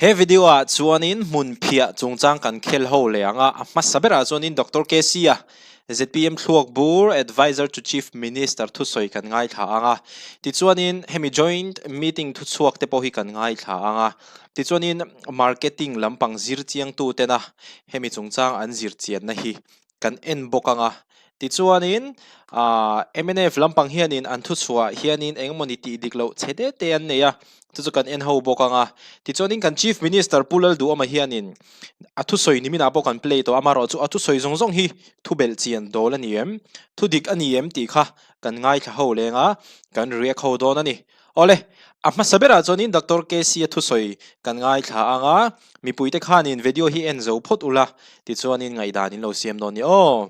He video ah chuanin hmunphiah chungchang kan khel ho leh ang a, a hmasa berah chuanin Doctor KC a zpm thluak bur Adviser to Chief Minister thusawi kan ngaithla ang a, tichuanin hemi joint meeting thuchhuak te pawh hi kan ngaithla ang a, tichuanin marketing lampang zir chiangtu tena hemi chungchang an zir chianna hi kan en bawk ang a, tichuanin aah mnf lampang hianin an thuchhuah hianin eng emawni tih dik loh chhe te te an nei a, chu chu kan en ho bawk ang a, tichuanin kan chief minister Pu Lalduhawma hianin a thusawi niminah pawh kan play tawh a, amaherawhchu a thusawi zawng zawng hi thu belh chian dawl a ni em, thu dik a ni em tih kha kan ngaithla ho leng a, kan react ho dawn a ni. Awle, a hmasa berah chuanin Doctor KC-a thusawi kan ngaithla ang a, mipuite khanin video hi en zo phawt ula, tichuanin ngaihdan in lo siam dawn ni aw.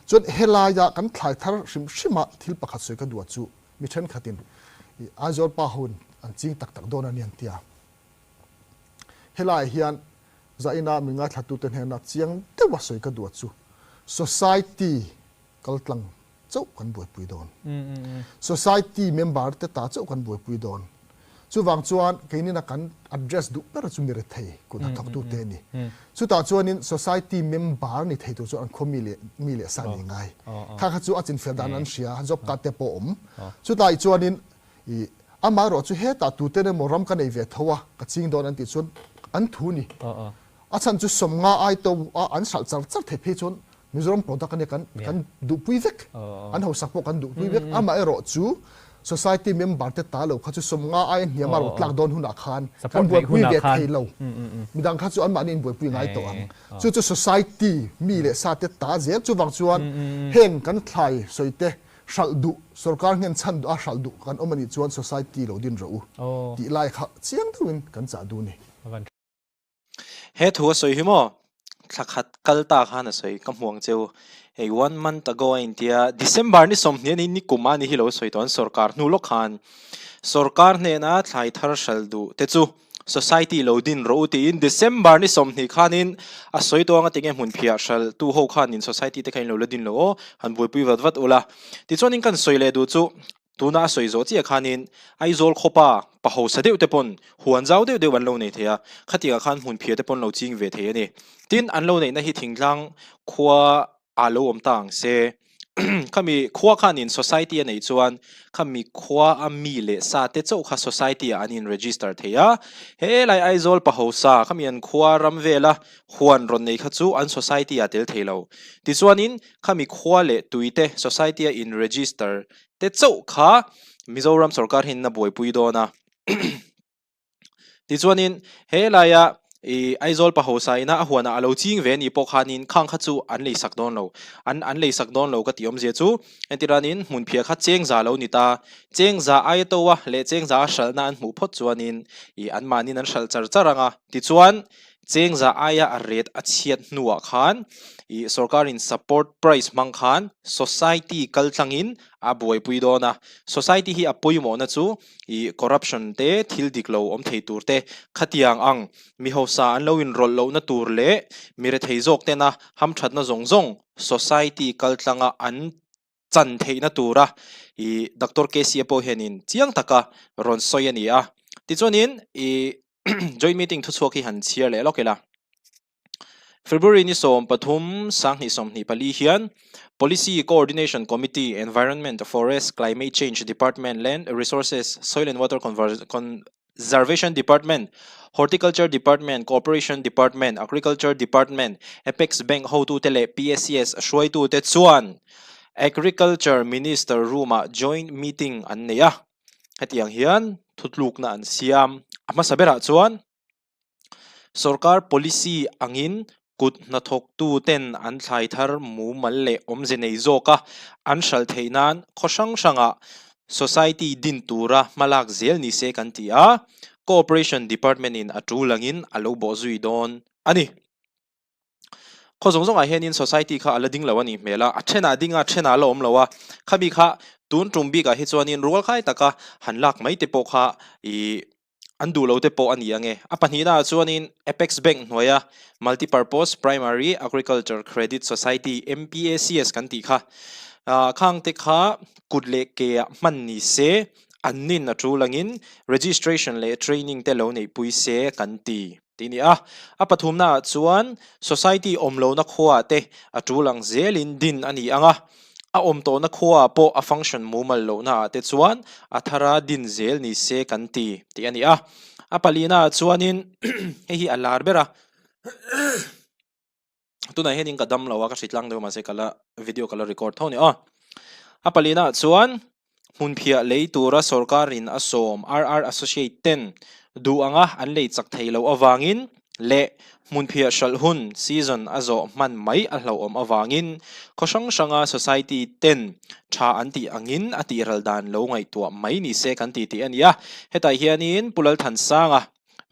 Chuan helaia kan thlai thar hrim hrima thil pakhat sawi ka duh chu mi thenkhatin i Aizawl pa ho in an ching tak tak dawn a ni an ti a. Helaiah hian zaina mi ngaithlatute hnena chiang deuha sawi ka duh chu society kaltlang chauh kan buaipui dawn. Society member te ta chauh kan buaipui dawn. Chuvang chuan keinina kan address duh ber chu mi rethei kut hnathawktu te a ni. Chutah chuanin society member ni thei tur chuan an khaw mi leh mi leh sa ni ngai. Kha kha chu a chinfel dan an hria, job card te pawh a awm. Chutah chuanin i amaherawh chu hetah tuten emaw ram ka nei ve tho a, ka ching dawn an tih chuan an thu ni. A chhan chu sawmnga ai to a an hralh char char thei phei chuan Mizoram product ania kan kan duhpui vek, an hausak pawh kan duhpui vek. Amaherawh chu society member te ta lo kha chu sawmnga aia hniam a rawn tlak dawn hunah khan kan buaipui ve thei lo. Midang kha chu anmahni in buaipui ngai tawh ang. Chu chu society mi leh sa te ta zel chuvang chuan heng kan thlai sawi te hralh duh, sorkar nghen chhan duh a hralh duh kan awm anih chuan society lo din rawh u tih lai kha chiang deuhin kan chah duh a ni. He thu a sawi hi maw? Thla khat kal ta khan a sawi, ka hmuang cheu. Hei one month ago a intia, December ni 20 a ni, ni kum a ni hi lo sawi tawh an sorkar hnu lawk khan. Sorkar hnena thlai thar hral duh te chu society lo din rawh u tiin December ni 20 khanin a sawi tawh ang a tinge hmun phiah hral tu ho khanin society te kha in lo la din lo aw, han buaipui vat vat ula. Tichuanin kan sawi leh duh chu Tuna a sawi zawh chiah khanin Aizawl khawpa pa hausa deuh te pawn huan zau deuh deuh an lo nei thei a, khatiangah khan hmun phiah te pawn lo ching ve thei a ni. Tin, an lo neihna hi thingtlang khua ah lo awm ta ang se. Khami khua khanin society a neih chuan khami khua a mi leh sa te chauh kha society ah an in register thei a. Helai Aizawl pa hausa khami an khua ram vela huan rawn nei kha chu an society ah tel thei lo. Tichuanin khami khua leh tui te society a in register te chauh kha Mizoram sorkar hian a buaipui dawn a. Tichuanin he laia i Aizawl Pahosa ina a huanah a lo ching ve ni pawh khanin khang kha chu an leisak dawn lo. An an leisak dawn lo ka tih awmzia chu entiranin hmunphiah kha chengza lo ni ta. Chengza aia to a leh chengza a hralhna an hmuh phawt chuanin i anmahniin an hralh char char ang a. Tichuan Chengza aia a ret a chhiat hnuah khan ih sorkarin support price hmang khan society kal tlangin a buaipui dawn a. Society hi a pawimawhna chu ih corruption te, thil dik lo awm thei tur te, khatiang ang mi hausa an lo inrawlh lohna tur leh mi rethei zawk tena hamthatna zawng zawng society kal tlanga an chan theihna tura ih Doctor KC-a pawh hianin chiang taka rawn sawi a ni a. Tichuanin ih joint meeting thuchhuak hi han chhiar leh lawk ila. February ni 13 2024 hian Policy Coordination Committee, Environment, Forest, Climate Change Department, Land Resources, Soil and Water Conservation Department, Horticulture Department, Cooperation Department, Agriculture Department, Apex Bank hotute leh PSCS hruaitute chuan Agriculture Minister room-ah joint meeting an nei a. Hetiang hian thutlukna an siam. A hmasa berah chuan Sorkar policy angin kut hnathawktu ten an thlai thar mumal leh awmze nei zawka an hralh theih nan khaw hrang hrangah society din tura hmalak zel ni se kan ti a, Cooperation Department in a tul angin a lo bawhzui dawn a ni. Khaw zawng zawngah hianin society kha a la ding lo a nih hmel a, a thenah a ding a, a thenah a la awm lo a, khami kha tun tum bikah hi chuanin rual khai taka han lak mai te pawh kha ih an duh lo te pawh a ni ang e. A pahnihnaah chuanin Apex Bank hnuaia Multipurpose Primary Agriculture Credit Society, MPACS, kan tih kha, ah khang te kha kut leh ke ah hman ni se. An nin a tul angin registration leh training te lo neihpui se kan ti tih a ni a. A pathumnaah chuan society awm lohna khuaah te a tul ang zelin din a ni ang a, a awm tawhna khuaah pawh a function mumal lohnaah te chuan a thara din zel ni se kan ti tih a ni a. A palinaah chuanin hei hi a lar ber a. Tunah hianin ka dam lo a, ka hritlang deuh mahse ka la video ka la record tho a ni aw. A palinaah chuan hmunphiah lei tura sorkarin a sawm RR Associate ten duh anga an lei chak thei loh avangin leh hmunphiah hralh hun season a zawh hman mai a hlauhawm avangin khaw hrang hranga society ten tha an tih angin a tihral dan lo ngaihtuah mai ni se kan ti tih a ni a. Hetah hianin Pu Lalthansanga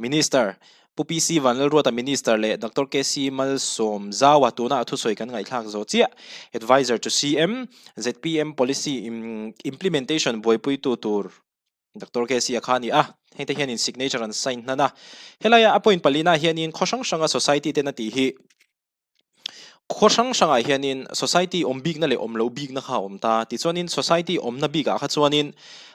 Minister, Pu PC Vanlalruata Minister leh Doctor KC Malsawmzaua tuna a thusawi kan ngaihthlak zawh chiah. Adviser to CM, zpm Policy Implementation buaipuitu tur Doctor KC a kha a ni a. Hengte hianin signature an sign hnan a. Helaia a point palina hianin khaw hrang hranga society ten a tih hi Khaw hrang hrangah hianin society awm bikna leh awm loh bikna kha a awm ta. Tichuanin society awmna bikah kha chuanin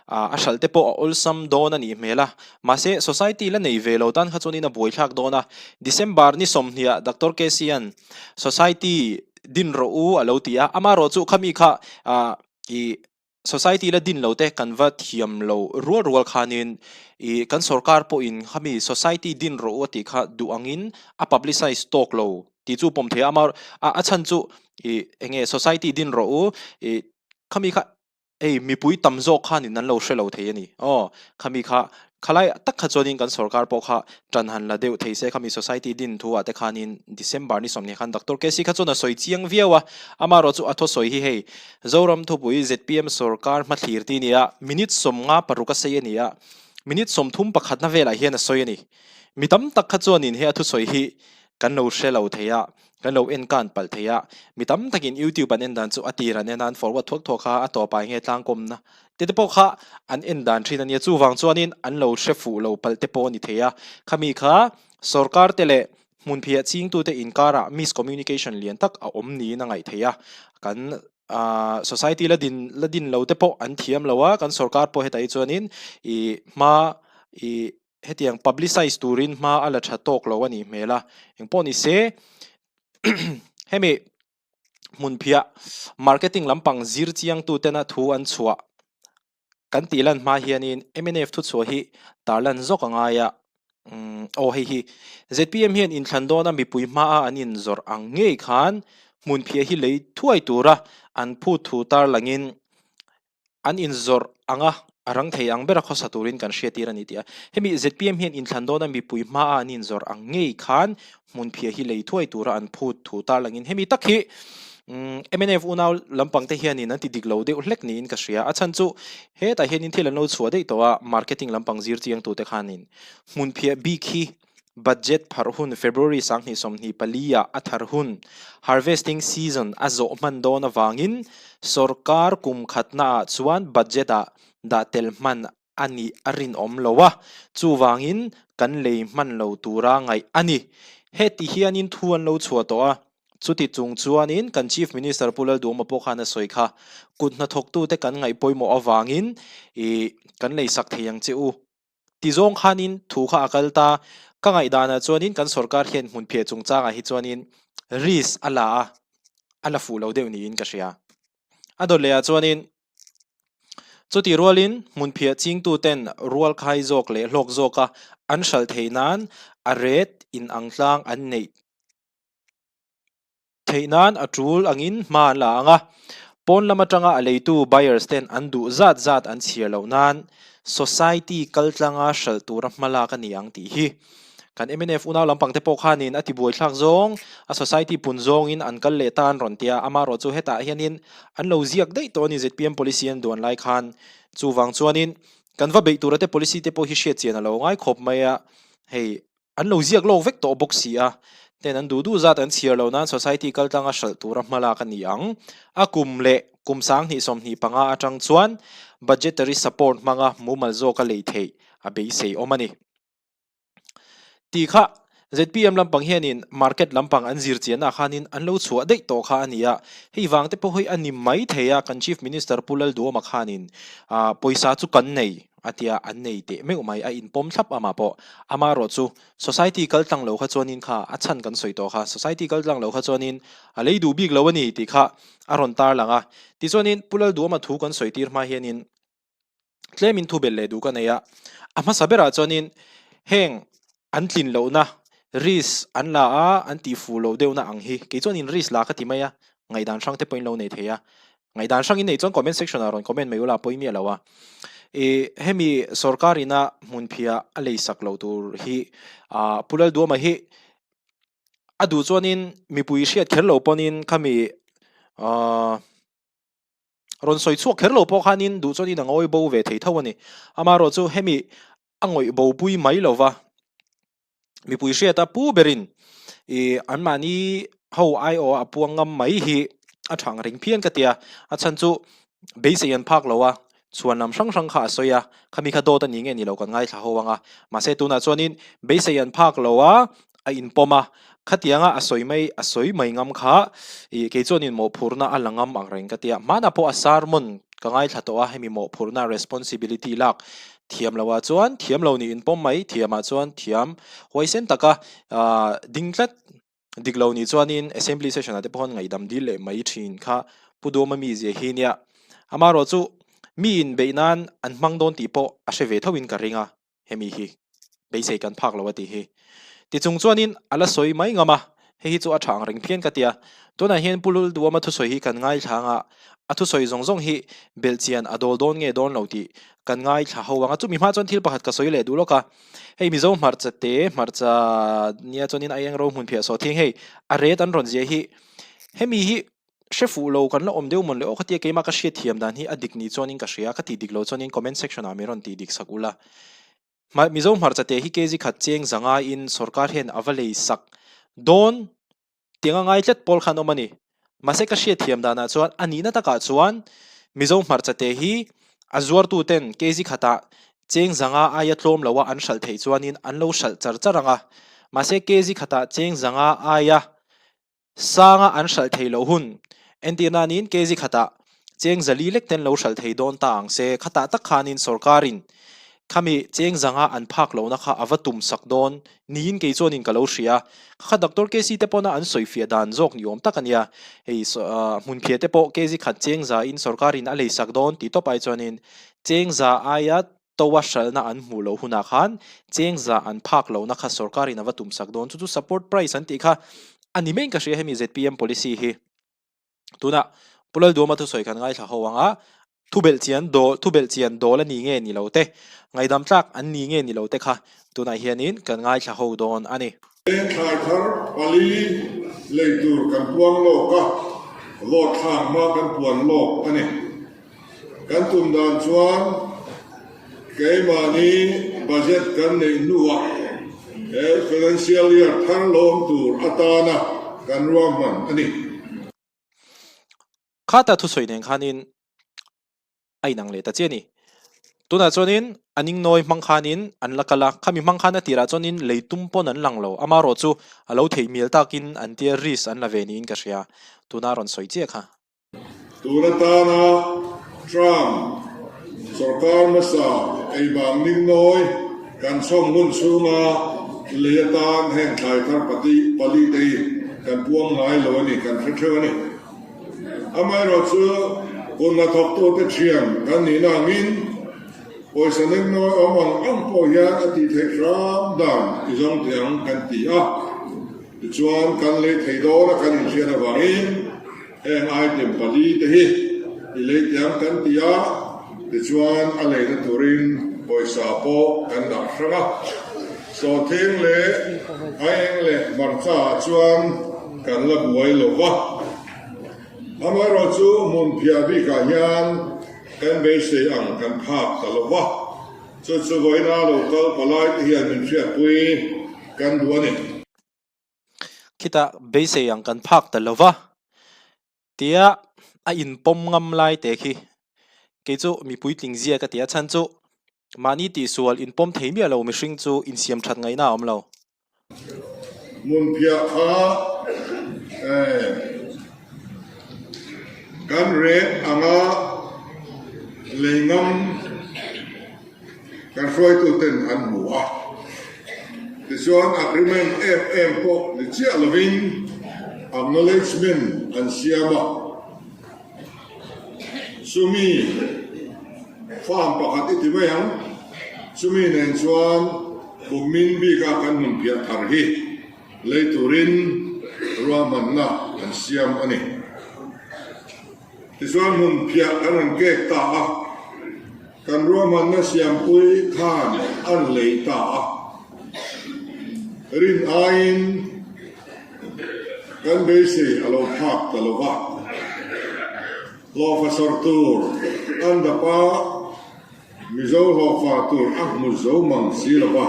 a hralh te pawh a awlsam dawn a nih hmel a. Mahse society la nei ve lo tan kha chuanin a buaithlak dawn a. December ni sawmhniah Doctor KC-a'n society din rawh u a lo ti a. Amaherawh chu khami kha ih Society la din lo te kan va thiam lo rual rual khanin ih kan sorkar pawhin khami society din rawh u a tih kha duh angin a publicize tawk lo tih chu pawm thei a, ama a chhan chu ih eng nge society din rawh u ih khami kha hei mipui tam zawk khanin an lo hre lo thei a ni aw khami kha Khalai tak kha chuanin kan sorkar pawh kha ṭan han la deuh thei se khami society din thu ah te khanin December ni 20 khan Doctor KC kha chuan a sawi chiang viau a, amaherawh chu a thawsawi hi hei Zoram thupui zpm sorkar hmathlir ti nia minute 56 a sei a ni a, minute 31 na velah hian a sawi a ni. Mi tam tak kha chuanin he a thusawi hi kan lo hre lo thei a, kan lo en kan palh thei a, mi tam takin YouTube an en dan chu a tir an en a, an forward thuak thuak a, a tawpah eng nge tlangkawmna te te pawh kha an en dan thin a nia, chuvang chuanin an lo hre fuh lo palh te pawh a ni thei a, khami kha sorkar te leh hmunphiah chingtute inkarah miscommunication lian tak a awm niin a ngaih theih a, kan society la din la din lo te pawh an thiam lo a, kan sorkar pawh hetah hi chuanin ih hma ih Hetiang publicize turin hma a la tha tawk lo a nih hmel a, engpawh ni se hemi hmunphiah marketing lampang zir chiang tutena thu an chhuah kan tih lan hma hianin mnf thuchhuah hi tarlan zawk a ngai a, aw hei hi zpm hian inthlan dawna mipui hmaa an inzawrh ang ngei khan hmunphiah hi lei thuai tura an phut thu tarlangin An inzawrh anga a rang thei ang bera khawsa turin kan hriattir a ni tih a. Hemi zpm hian inthlan dawna mipui hmaa an inzawrh ang ngei khan hmunphiah hi lei thuai tura an phut thu tarlangin hemi tak hi mnf unau lampang te hianin an ti dik lo deuh hlek niin ka hria. A chhan chu hetah hianin thil an lo chhuah daih tawh a, marketing lampang zir chiangtute khanin hmunphiah bik hi Budget pharh hun February 2024 ah a thar hun, harvesting season, a zawh hman dawn avangin sorkar kum khatna ah chuan budget ah dah tel hman a nih a rinawm lo a, chuvangin kan lei hman lo tura ngaih a ni. Heti hianin thu an lo chhuah tawh a, chuti chung chuanin kan Chief Minister Pu Lalduhawma pawh khan a sawi kha, kut hnathawktute kan ngaih pawimawh avangin ih kan leisak thei ang che u. Ti zawng khanin thu kha a kal ta. Ka ngaihdanah chuanin kan sorkar hian hmunphiah chungchangah hi chuanin risk a la a, a la fuh lo deuh niin ka hria. A dawt lehah chuanin chutih rualin hmunphiah chingtuten rual khai zawk leh hlawk zawka an hralh theih nan a ret inang tlang an neih Theih nan a tul angin hma an la ang a, pawn lam atanga a leitu buyers ten an duh zat zat an chhiar loh nan society kaltlanga hralh tura hma lak a ni ang tih hi kan mnf unau lampang te pawh khanin a tibuaithlak zawng a society pun zawngin an kal leh ta an rawn tia, amaherawh chu hetah hianin an lo ziak daih tawh a ni zpm policy an duan lai khan chuvang chuanin kan va beih tura te policy te pawh hi hriatchian a lo ngai khawp mai a, hei An lo ziak lawk vek tawh bawk si a, ten an duh duh zat an chhiar lo nan society kaltlanga hralh tura hmalak a ni ang. A kum leh kum 2025 atang chuan budgetary support hmanga mumal zawka lei theih a beisei awm a ni. Tih kha zpm lampang hianin market lampang an zir chianah khanin an lo chhuah daih tawh kha a ni a, hei vang te pawh hi a ni mai thei a, kan Chief Minister Pu Lalduhawma khanin pawisa chu kan nei. a tia an nei teh meuh mai a inpawm thlap amah pawh. Amaherawh chu society kal tlang lo kha chuanin kha a chhan kan sawi tawh kha society kal tlang lo kha chuanin a lei duh bik lo a ni tih kha a rawn tar lang a. Tichuanin Pu Lalduama thu kan sawi tir hma hianin tlemin thu belh leh duh ka nei a, a hmasa berah chuanin heng an tlin lohna risk an la a, an tih fuh loh deuhna ang hi kei chuanin risk la ka ti mai a, ngaihdan hrang te pawhin lo nei thei a, ngaihdan hrangin nei chuan comment section ah rawn comment mai ula pawi miah lo a, ih hemi sorkar ina hmunphiah a lei sak loh tur hi ah Pu Lalduama hi a duh chuanin mipui hriat kher lo pawnin khami ah. Rawn sawi chhuak kher lo pawh khanin duh chuanin a ngawi bo ve thei tho a ni. Amaherawh chu hemi a ngawih bo pui mai lo va, mipui hriata pu berin ih anmahni ho aiawh a puang ngam mai hi a thang reng phian ka ti a, a chhan chu beisei an phak lo a, chhuan lam hrang hrang kha a sawi a, khami kha dawt a ni nge ni lo kan ngaithla ho ang a, mahse tunah chuanin beisei an phak lo a, a inpawm a, khatianga a sawi mai a sawi mai ngam kha ih kei chuanin mawhphurhna a la ngam ang reng ka ti a, hmanah pawh a sermon ka ngaithla tawh a, hemi mawhphurhna responsibility lak thiam loh ah chuan thiam lo nih inpawm mai, thiam ah chuan thiam huaisen taka ah ding tlat dik lo nih chuanin assembly session ah te pawh ngaihdam dil leh mai thin kha Pu Duama mizia hi nia, amaherawh chu mi inbeih nan an hmang dawn tih pawh a hre ve tho in ka ring a. hemi hi beisei kan phak lo a tih hi. Tichung chuanin a la sawi mai ngam a, hei hi chu a tha ang reng phian ka ti a. Tunah hian Pu Lulduama thusawi hi kan ngaithla ang a, a thusawi zawng zawng hi belhchian a dawl dawn nge dawn lo tih kan ngaithla ho ang a. Chumi hma chuan thil pakhat ka sawi leh duh lawk a, hei Mizo hmarcha te, hmarcha nia chuanin Aieng ro hmun phiah sawh thing hei a ret an rawn zia hi hemi hi Hre fuh lo kan la awm deuh mawn le aw khatia keimah ka hriat thiam dan hi a dik ni chuanin ka hria, ka tih dik lo chuanin comment section ah min rawn tih dik sak ula. Mizo hmarcha te hi kg khat cheng zanga in sorkar hian a va lei sak dawn tiang a ngai tlat pawl khan awm a ni. Mahse ka hriat thiam danah chuan a nihna takah chuan Mizo hmarcha te hi a zuartu ten kg khatah cheng zanga aia tlawm loa an hralh theih chuanin an lo hralh char char ang a. Mahse kg khatah cheng zanga aia Sanga an hralh thei loh hun entir nanin kg khatah cheng zali lek ten lo hralh thei dawn ta ang se, khatah tak khanin sorkarin khami cheng zanga an phak lohna kha a va tum sak dawn niin kei chuanin ka lo hria. Kha kha Doctor KC te pawna an sawifiah dan zawk ni awm tak a nia. Hei hmunphiah te pawh kg khat cheng za in sorkarin a lei sak dawn tih tawp ai chuanin cheng za aia Toa hralhna an hmuh loh hunah khan cheng zah an phak lohna kha sorkarin a va tum sak dawn. Chu chu support price an tih kha a ni maiin ka hria hemi zpm policy hi. Tunah Pu Lalduama thusawi kan ngaithla ho ang a, thubelh chian dawl thubelh chian dawl a ni nge ni lo te, ngaihdam tlak an ni nge ni lo te kha tunah hianin kan ngaithla ho dawn a ni. Thlai thar pali lei tur kan puang lawk a, vote thlak hma kan puan lawk a ni. Kan tum dan chuan keimahni budget kan neih hnuah he financial year thar lawm tur atana kan ruahman a ni. Khata thusawi nen khanin a inang leh ta chiah a ni. Tunah chuanin a ningnawi hmang khanin an la kal a, khami hmang khan a tirah chuanin lei tum pawn an lang lo, amaherawh chu a lo theih mial takin an tia risk an la ve niin ka hria, tuna rawn sawi chiah kha. Tun atana Trump sorkar hmasa eibang ningnawi kan chhawm hun chhunga lei atan heng thlai thar pati pali te hi kan puang ngai lo a ni, kan hre theuh a ni. Amaherawh chu hun hnathawktute thian kan nihna angin pawisa ningnawi awm ang ang pawh hian a tih theih hram dan i zawng thei ang kan ti a. Tichuan kan lei thei dawn a kan inhriat avangin Heng item pali te hi i lei tiang kan ti a, tichuan a leina turin pawisa pawh kan dah hrang a. Sawhthing leh aieng leh hmarcha ah chuan kan la buai lo va. Amaherawhchu hmunphiah bikah hian kan beisei ang kan phak ta lo va, chu chu vawiina lo kal palai te hian min hriatpui kan duh a ni. Khitah beisei ang kan phak ta lo va, tia a inpawm ngam lai te khi kei chu mi puitling zia ka ti a, chhan chu mahni tihsual inpawm thei miah lo mihring chu insiam that ngaihna a awm lo. Hmunphiah kha kan rek anga lei ngam. Kan hruaituten an hmu a. Tichuan agreement em em pawh ni chiah lovin acknowledgement an siam a. Chumi farm pakhat i ti mai ang, chumi nen chuan kummin bika kan hmunphiah thar hi lei turin ruahmanna an siam a ni. Tichuan hmunphiah kan rawn kek ta a, kan ruahmanna siampui khan an lei ta a. Rin aiin kan beisei a lo phak ta lo va, hlawhfa sawr tur an dap a, Mizo hlawhfa tur a hmu zo mang si lo va.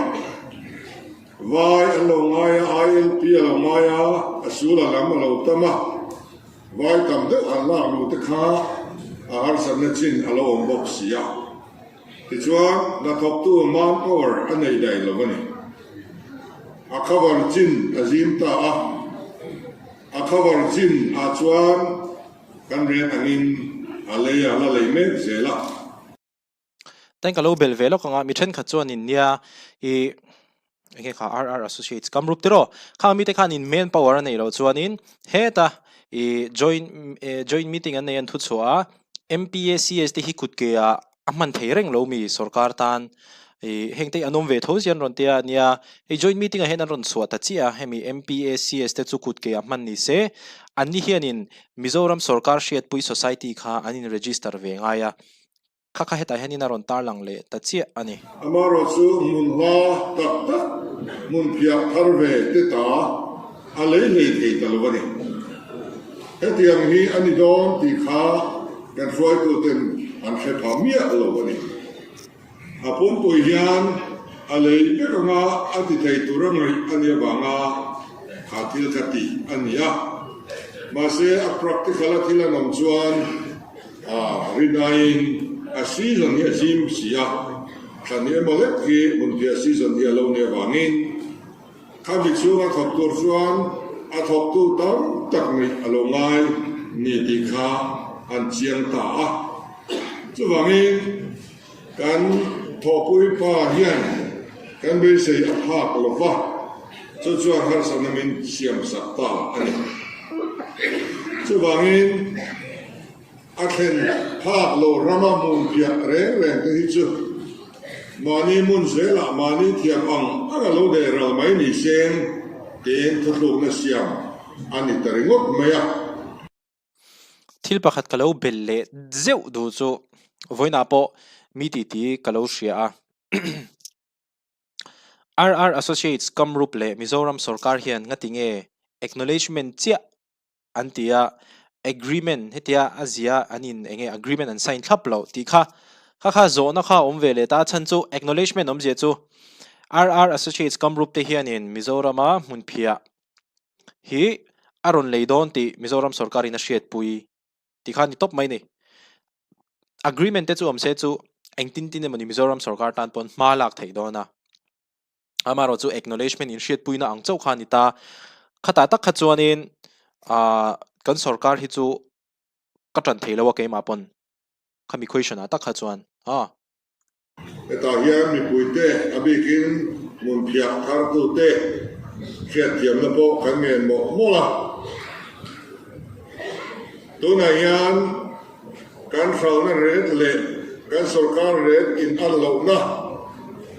Vai an lo ngai a, ILP a lo ngai a, a sula lam a lo tam a. Vai tam deuh an lak luh te kha a harsatna chin a lo awm bawk si a. Tichuan, hnathawktu manpower a nei daih lo a ni. A cover chin a zim ta a, a cover chin ah chuan kan rian angin a lei a la lei mek zel a. Tain ka lo bel ve lawk anga mi thenkhat chuanin nia i enge kha RR Associates Kamrup tiraw khang mite khanin man power a neih loh chuanin heta i joint joint meeting an nei an thu chhuah a MPACS te hi kut ke ah a hman thei reng lo mi sorkar tan i heng te hi an awm ve tho zia an rawn tia nia hei joint meeting ah hian an rawn chhuah ta chiah a hemi MPACS te chu kut ke ah hman ni se anni hianin Mizoram sorkar hriatpui society kha an in register ve ngai a. Kha kha hetah hianin a rawn tarlang leh ta chiah a ni. Amaherawhchu hmun hla tak tak hmun phiah thar ve te ta a lei hlei thei ta lo a ni. Hetiang hi a ni dawn tih kha kan hruaituten an hre pha miah lo a ni. A pumpui hian a lei vek anga a ti thei tur a ngaih a nih avanga kha thil kha tih a ni a. Mahse a practical a thil an awm chuan A rinaiin a season hi a zim si a, thlan hi emaw lek hi hmunphiah season hi a lo nih avangin khami chhunga thawk tur chuan a thawktu tam tak nih a lo ngai ni tih kha an chiang ta a. Chuvangin kan thawhpui pa hian kan beisei a phak lo va, chu chuan harsatna min siamsak ta a ni. Chuvangin. A thlen phak lo rama hmunphiah reng reng te hi chu mahni hmun zelah mahni thiam ang ang a lo deh ral mai ni seng tiin thuthlukna siam a ni ta ringawt mai a. Thil pakhat ka lo bel leh zeuh duh chu vawiinah pawh mi titi ka lo hria a. RR Associates Kamrup leh Mizoram sorkar hian ngati nge acknowledgement chiah an ti a, agreement hetia a zia an in enge agreement an sign thlap loh tih kha kha kha zawhna kha a awm ve leh ta a chhan chu acknowledgement awmzia chu RR Associates Kamrup te hianin Mizorama hmunphiah hi a rawn lei dawn tih Mizoram sorkarin a hriatpui tih kha a ni tawp mai a ni. Agreement te chu awm se chu engtin tin emawni Mizoram sorkar tan pawn hma lak theih dawn a. Amaherawh chu acknowledgement in hriatpuina ang chauh kha a ni ta. Khatah tak kha chuanin ahh kan sorkar hi chu ka tan thei lo a keimah pawn khami question ah tak kha chuan aw. Hetah hian mipuite a bikin hmunphiah thartute hriatthiamna pawh kan ngen mawlh mawlh a. Tunah hian kan hralhna ret leh kan sorkar ret in an lohna,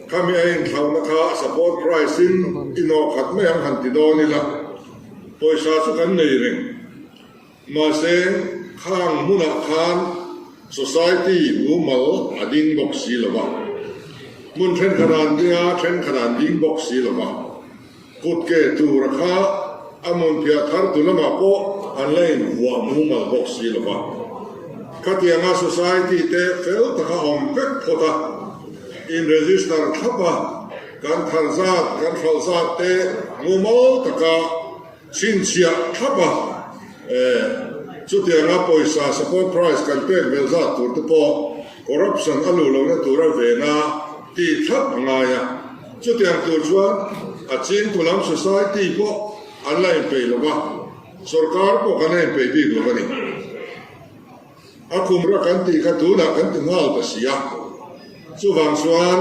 khami a inthlauhna kha support price in i nawh khat mai ang han ti dawn ila, pawisa chu kan nei reng. Mahse, khang hmunah khan society mumal a ding bawk si lo va, hmun thenkhat an ding a, thenkhat an ding bawk si lo va. Kut ke tura kha a hmunphiah thar tu lamah pawh an la invuah mumal bawk si lo va. Khatianga society te fel taka awm vek phawt a, in register thlap a, kan thar zat, kan hralh zat te mumal taka chhinchhiah thlap a, chutianga pawisa support price kan pek vel zat tur te pawh corruption a luh lohna tura vena tih thlap a ngai a. Chutiang tur chuan a chingtu lam society pawh an la inpeih lo va, sorkar pawh kan la inpeih bik lo a ni. A kum ra kan tih kha tunah kan ti nghal ta si a, chuvang chuan.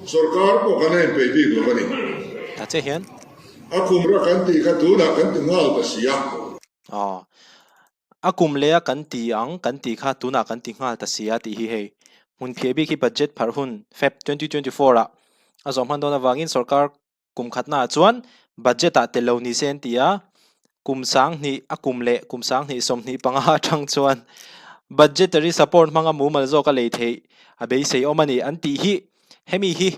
Sorkar pawh kan a inpeih bik lo a ni. Ta che hian. A kum ra kan tih kha tunah kan ti nghal ta si a. Aw. A kum leh a kan ti ang kan tih kha tunah kan ti nghal ta si a tih hi hei. Hmunphiah bik hi budget pharh hun Feb 2024 ah a zawh hman dawn avangin sorkar Kum khatnaah chuan budget ah tel lo ni se an ti a, kum 2000 a kum leh kum 2025 atang chuan budgetary support hmanga mumal zawk a lei theih a beisei awm a ni an tih hi. Hemi hi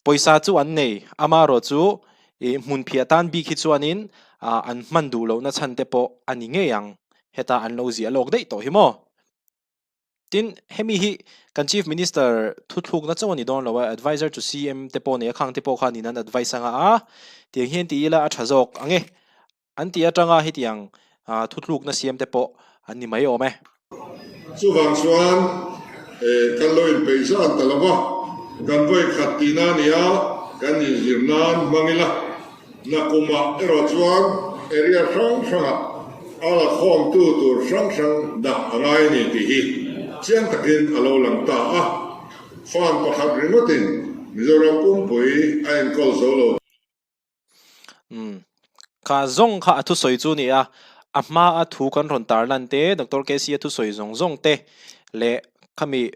pawisa chu an nei, amaherawh chu ih hmunphiah tan bik hi chuanin an hman duh lohna chhan te pawh a ni ngei ang, heta an lo ziah lawk daih tawh hi maw? Tin, hemi hi kan Chief Minister thuthlukna chauh a ni dawn lo a, Adviser to CM te pawh nei a, khang te pawh khan in an advice anga a, tiang hian ti ila a tha zawk ang e, an tih atanga hetiang thuthlukna siam te pawh an ni mai awm e. Chuvang chuan kan lo inpeih zan ta lo va, kan vawi khat tihna a ni a, kan inzir nan hmang ila. Nakumah erawh chuan area hrang hrangah a la khawmtu tur hrang hrang dah a ngai a ni tih hi chiang takin a lo lang ta a. Farm pakhat ringawtin Mizoram pumpui a enkawl zo lo. Umm. Kha zawng kha a thusawi chu ni a, a hma a thu kan rawn tarlan te, Doctor KC a thusawi zawng zawng te leh khami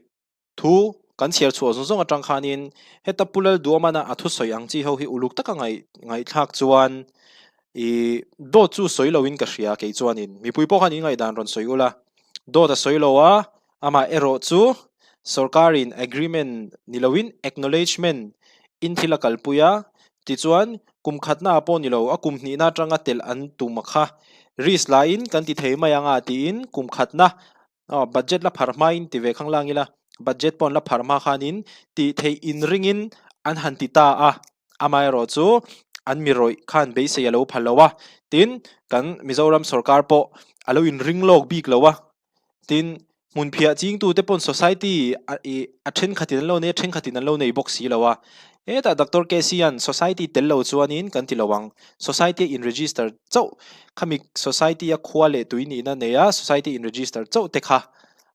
Thu kan chhiar chhuah zawng zawng atang khanin heta Pu Lalduamana a thusawi ang chi ho hi uluk taka ngaih ngaihthlak chuan ih dawt chu sawi loin ka hria kei chuanin mipui pawh khan in ngaihdan rawn sawi ula dawt a sawi lo a amah erawh chu sorkarin agreement ni loin acknowledgement in thil a kalpui a tichuan kum khatna ah pawh ni lo a kum hnihna atanga telh an tum a kha risk laiin kan ti thei mai anga tiin kum khatna Aw budget la phar hmain ti ve khang lang ila, budget pawh an la phar hma khanin tih theih inringin an han ti ta a, amaherawh chu an mi rawih khan beisei a lo pha lo a, tin kan Mizoram sorkar pawh a lo inring lawk bik lo a, tin hmunphiah chingtute pawn society a ih a thenkhatin an lo nei a thenkhatin an lo nei bawk si lo a, hetah Doctor KC an society tel lo chuanin kan ti lo ang. Society in register chauh khami society a khua leh tui nihna nei a society in register chauh te kha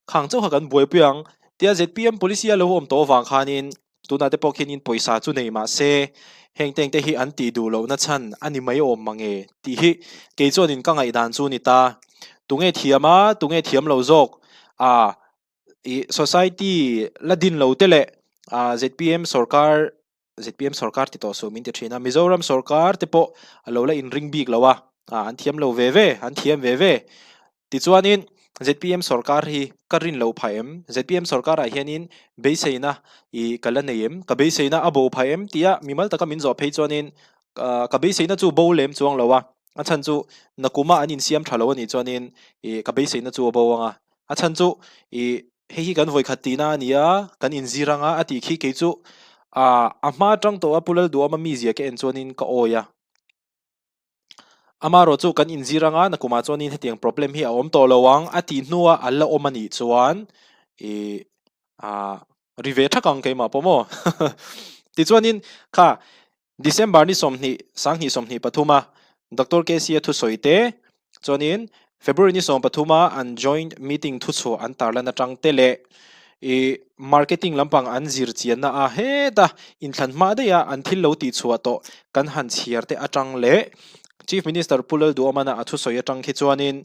khang chauh kha kan buaipui ang tia zpm policy a lo awm tawh avang khanin tunah te pawh khianin pawisa chu nei mah se heng teng te hi an tih duh lohna chhan a ni mai awm mange tih hi kei chuanin ka ngaihdan chu ni ta tunge thiam a tunge thiam lo zawk a ih society la din lo te leh ah zpm sorkar zpm sorkar ti tawh suh min ti thin a, Mizoram sorkar te pawh a lo la inring bik lo a, ah an thiam lo ve ve, an thiam ve ve. Tichuanin zpm sorkar hi ka rin lo phah em? Zpm sorkarah hianin beiseina ih ka la nei em? Ka beiseina a bo phah em? Tia mimal taka min zawh phei chuanin ka beiseina chu bo lem chuang lo a, a chhan chu nakuma an insiam tha lo a nih chuanin ih ka beiseina chu a bo ang a, a chhan chu ih Hei hi kan vawikhat tihna a ni a, kan inzir anga a tih khi kei chu ah a hma atang tawh a Pu Lalduhawma mizia ka en chuanin ka awi a. Amaherawh chu kan inzir anga nakumah chuanin hetiang problem hi a awm tawh lo ang a tih hnua a la awm a nih chuan ih ah ri ve thak ang keimah pawh maw. Tichuanin kha December ni 20, 2023 a Doctor KC a thusawi te chuanin February ni 13 a an joint meeting thuchhuah an tarlan atang te leh ih marketing lampang an zir chianna a heta inthlan hma daih a an thil lo tihchhuah tawh kan han chhiar te atang leh Chief Minister Pu Lalduhawmana a thusawi atang khi chuanin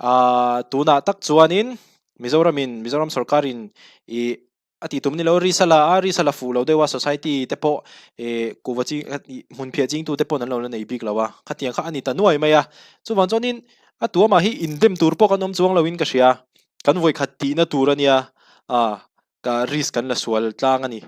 ah tunah tak chuanin Mizoramin Mizoram sorkarin ih A tih tum ni lo, Risa la a, Risa la fuh lo deuh a, society te pawh eh kuhva ching hmunphiah chingtu te pawh an lo la nei bik lo a, khatiang kha a ni ta nuai mai a. Chuvang chuanin a tuamah hi indem tur pawh kan awm chuang loin ka hria, kan vawikhat tihna tur a nia, ah ka risk kan la sual tlang a ni.